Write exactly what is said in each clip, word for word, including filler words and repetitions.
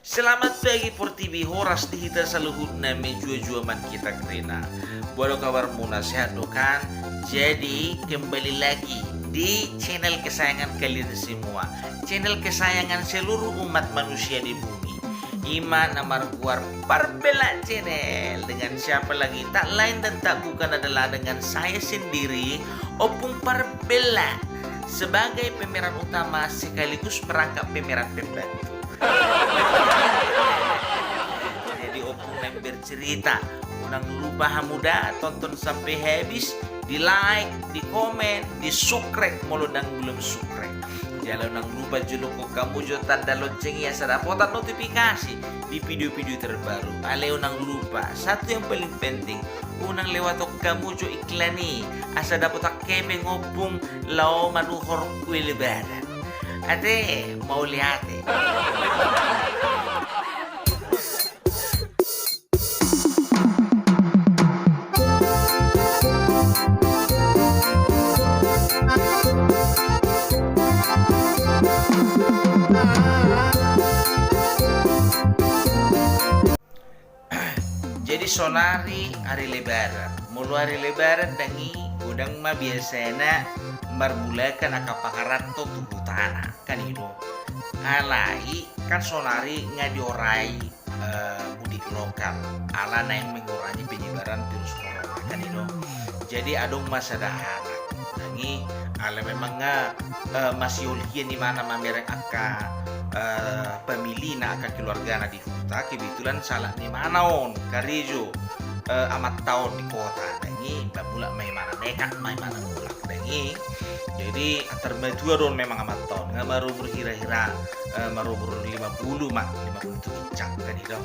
Selamat pagi portibi, horas di hita saluhutna, mejuah-juah ma hita kerina. Boha do kabarmuna, sehat do kan? Jadi kembali lagi di channel kesayangan kalian semua, channel kesayangan seluruh umat manusia di bumi. I ma na margoar Parbella Channel. Dengan siapa lagi? Tak lain dan tak bukan adalah dengan saya sendiri, Ompung Parbella, sebagai pemeran utama sekaligus perangkap pemeran pembantu. Jadi, Ompung na bercerita, unang lupa hamu da tonton sampe habis, di like, di komen, di subscribe molo ndang belum subscribe. Jala unang lupa jolokhon hamu jo tanda lonceng i asa dapotan notifikasi di video-video terbaru. Alai unang lupa, satu yang paling penting, unang lewathon hamu jo iklan i asa dapotan hepeng Ompung laho manuhor kue Lebaran. Ate, mauliate. Jadi sonari ari Lebaran. Molo ari Lebaran ndang i, godang ma biasana marmulakan angka pangaranto tu hutana, kan i do. Alai kan sonari nga diorai, eh, mudik lokal ala naeng mengurangi penyebaran virus corona, kan i do. Jadi adong ma sada anak ndang i, ala memang nga, eh, masiol hian imana mamereng angka, eh, familina, angka keluargana di huta, kebetulan salah ni imana on karejo, eh, amanta on di kota. Ndang i, ba mulak ma imana, nekat ma imana mulak. Ndang i, jadi antar matua do on memang amanta on, nga marumur hira-hira, eh, marumur lima puluh ma, lima puluh tu ginjang, kan i do.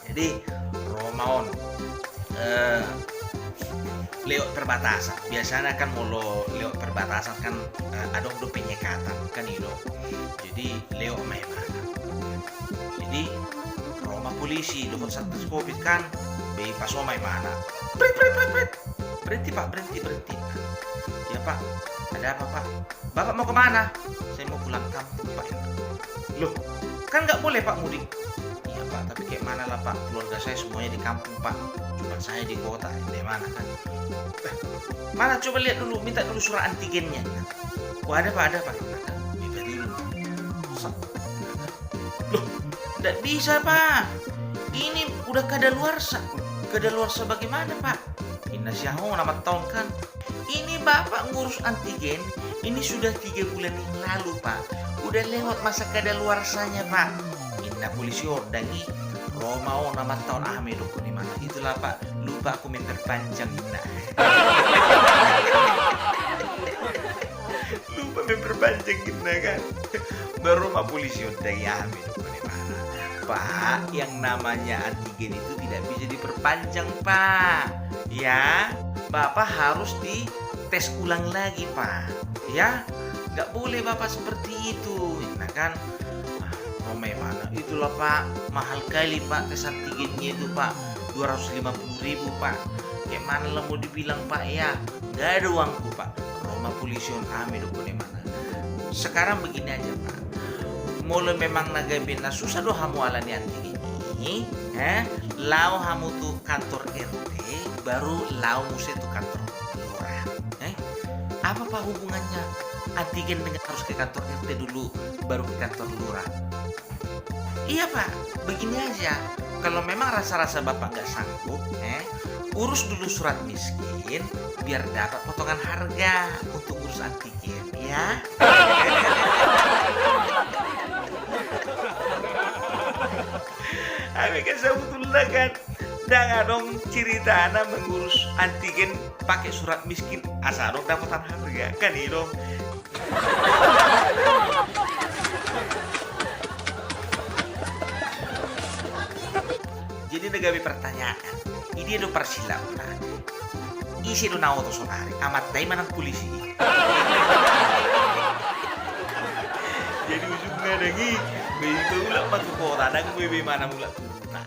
Jadi ro ma on, eh, lewat perbatasan. Biasana kan molo lewat perbatasan kan, eh, adong do penyekatan, kan i do. Jadi lewat ma imana. Jadi ro ma polisi dohot satgas covid kan, be ipaso ma imana. Prit, prit, prit, prit. Berhenti, Pak, berhenti, berhenti. Ya, Pak, ada apa, Pak? Bapak mau kemana? Saya mau pulang kampung, Pak. Loh, kan nggak boleh, Pak, mudik. Iya, Pak, tapi kayak mana lah, Pak? Keluarga saya semuanya di kampung, Pak. Cuma saya di kota, di mana kan? Eh, mana, coba lihat dulu, minta dulu surat antigennya. Oh, ada, Pak, ada, Pak. Minta dulu. Set. Loh, nggak bisa, Pak. Ini udah kadaluarsa. Kadaluarsa bagaimana, Pak? Inna si ahona mantong kan. Ini Bapak ngurus antigen, ini sudah tiga bulan yang lalu, Pak. Udah lewat masa kadaluarsanya, Pak. Inna polisi on ndang i, ro ma on amanta on, aha ma didokkon imana. Itulah, Pak, lupa aku memperpanjang, inna. Lupa memperpanjang, inna kan. Baru ma polisi on ndang i, aha ma didokkon imana. Pak, yang namanya antigen itu tidak bisa diperpanjang, Pak. Ya, Bapak harus dites ulang lagi, Pak. Ya, nggak boleh Bapak seperti itu. Nah kan, ah, ro ma imana. Itulah, Pak, mahal kali, Pak, tes antigennya itu, Pak. Dua ratus lima puluh ribu, Pak. Kayak mana lah mau dibilang, Pak, ya? Nggak ada uangku, Pak. Ro ma polisi on, aha ma didokkon imana. Sekarang begini aja, Pak. Molo memang na gabe na susah do hamu ala ni antigen i, eh, laho hamu tu kantor R T, baru laho muse tu kantor lurah. Eh? Apa, Pak, hubungannya antigen dengan harus ke kantor R T dulu, baru ke kantor lurah? Iya, Pak, begini aja. Kalau memang rasa-rasa Bapak nggak sanggup, eh, urus dulu surat miskin, biar dapat potongan harga untuk ngurus antigen, ya. Tapi kan sebetulnya kan, ndang adong ceritana mengurus antigen pakai surat miskin, asa adong dapotan harga, kan i do. Jadi na gabe pertanyaan, i dia do parsilaonna? Ise do na oto sonari, amanta i manang polisi i? Jadi ujungna ndang i, be iba ulak ma tu kota, ndang be, be imana mulak tu huta.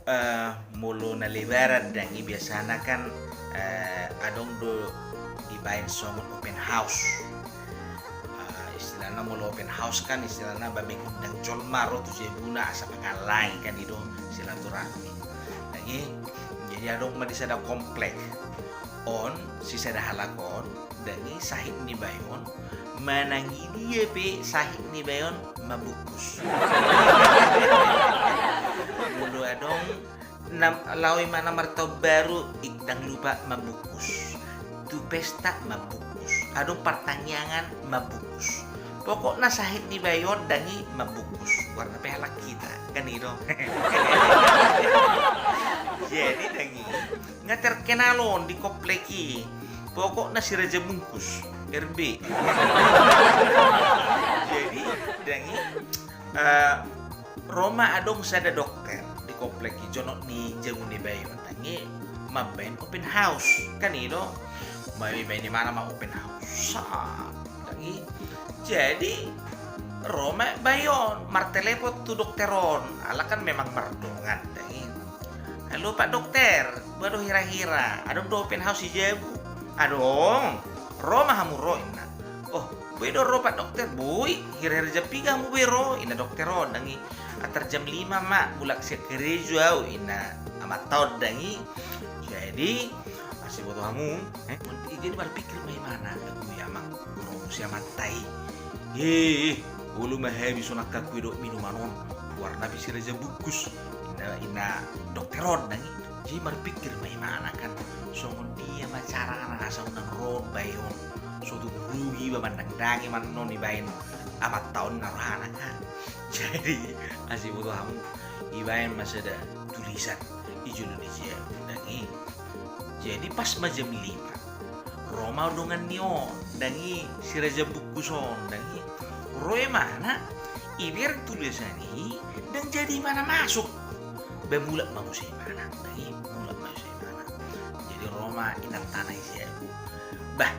Eh, molo na lebaran dang i biasana kan, eh, adong do dibaen songon open house. Eh, istilahna molo open house kan istilahna ba mengundang jolma ro tu jabuna asa mangallangi kan i do silaturahmi. Dang i, jadi adong ma di sada komplek on, sisada halak on, dang i sahit ni bae on, manang i dia pe sahit ni bae on mambungkus. Molo adong na laho imana martaon baru, i dang lupa mambungkus. Tu pesta mambungkus. Adong partangiangan mambungkus. Pokokna sahit ni bae on dang i mambungkus. Warna pe halak hita, kan i do. Jadi dang i, nga terkenal on di komplek i. Pokokna si Raja Bungkus, R B. Jadi dang i, eh, ro ma adong sada dokter di komplek i, jonok ni jabu ni bae on dang i, mambaen open house, kan i do. Mambaen imana ma open house. Sat, dang i. Jadi ro ma bae on martelepon tu dokter on, ala kan memang mardongan dang i. Halo Pak Dokter, boha do hira-hira, adong do open house di jabu? Adong, ro ma hamu ro, inna. Oh, boi do ro Pak Dokter? Boi, hira-hira jam piga hamu boi ro? Inna dokter on dang i. Antar jam lima ma, mulak sian karejo au, inna amanta on dang i. Jadi, asa diboto hamu, eh, jadi marpikir ma imana, agu i amang, ro muse amanta i. Eh, eh, olo ma habis on angka kue dohot minuman on, goarna pe si Raja Bungkus, inna, inna dokter on dang i. Jadi marpikir ma imana kan, songon dia ma carana asa unang ro bae on. So tung rugi iba mandangdangi ma annon ibaen amanta on na rohana kan. Jadi asa diboto hamu, ibaen ma sada tulisan di jolo ni jabu dang i. Jadi pas ma jam lima, ro ma dongan ni on dang i, si Raja Bungkus on dang i. Ro imana, ibereng tulisan i, dang jadi imana masuk. Ba mulak ma muse imana dang i, mulak ma muse imana. Jadi ro ma inantana i sian, bah,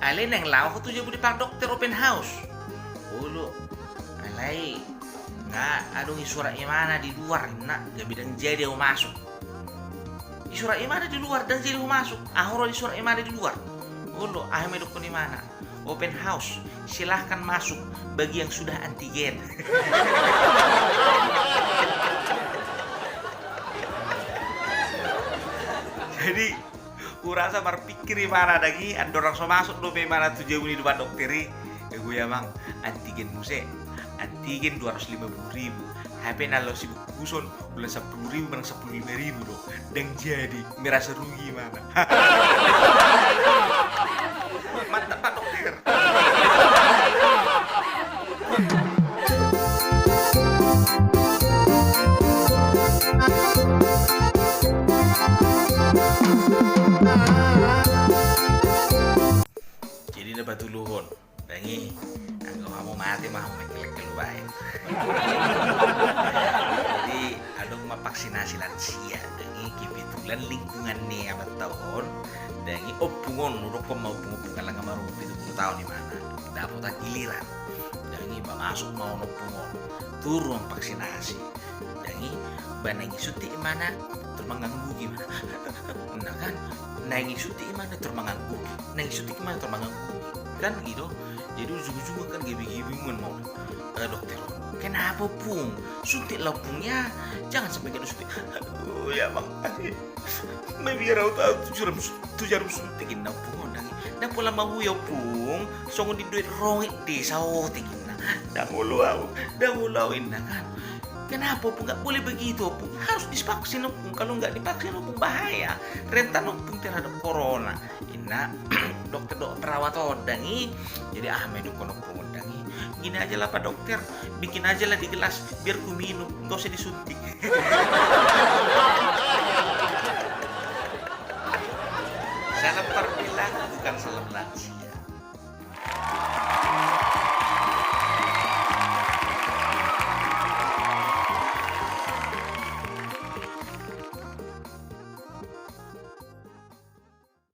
alai naeng laho ho tu jabu ni Pak Dokter open house? Olo, alai nga adong i surat imana di luar, inna, gabe dang jadi au masuk. I surat imana di luar, dang jadi au masuk. Aha ro di surat imana di luar? Olo, aha ma didokkon imana? Open house, silahkan masuk bagi yang sudah antigen. Jadi, hurasa marpikir imana dang i, andorang so masuk dope imana tu jabu ni Pak Dokter i. Agu i amang, antigen muse, antigen dua ratus lima puluh ribu. Hape na laho sibungkuson, ulang sampulu ribu manang sampulu lima ribu do. Dang jadi, merasa rugi imana. Mantap Pak Dokter. Jadi na patoluhon dang i, anggo hamu mate ma hamu mengkelek-kelek baen. Jadi adong ma vaksinasi lansia dang i, kebetulan lingkungan ni amanta on dang i, ompung on, hudokkon ma ompung-ompung, ala nga marumur pitu pulu taon imana, dapotan giliran. Dang i, ba masuk ma on ompung on tu ruang vaksinasi. Dang i, ba naeng disuntik imana, tor manganggugi imana. Nah kan, naeng disuntik imana, tor manganggugi. Naeng disuntik imana, tor manganggugi. Kan i do. Jadi ujung-ujungna kan gabe kebingungan ma on. Eh, dokter, kenapa ompung? Suntik lah ompung ya. Jangan sampai kena suntik. Aduh, ya Bang. Mabiar au tu jarum, tu jarum suntik, inna ompung on dang i. Ndang pola mahui ompung, songon di doet ronget desa otik, inna. Ndang olo au, ndang olo au, inna kan. Kenapa ompung? Nggak boleh begitu ompung. Harus divaksin ompung. Kalau nggak divaksin ompung bahaya. Rentan ompung terhadap corona, inna dokter dohot perawat on dang i. Jadi aha ma didokkon ompung on dang i? Gini aja lah Pak Dokter, bikin aja lah di gelas, biar ku minum, nggak usah disuntik. Salam parbilang, bukan salam lansia.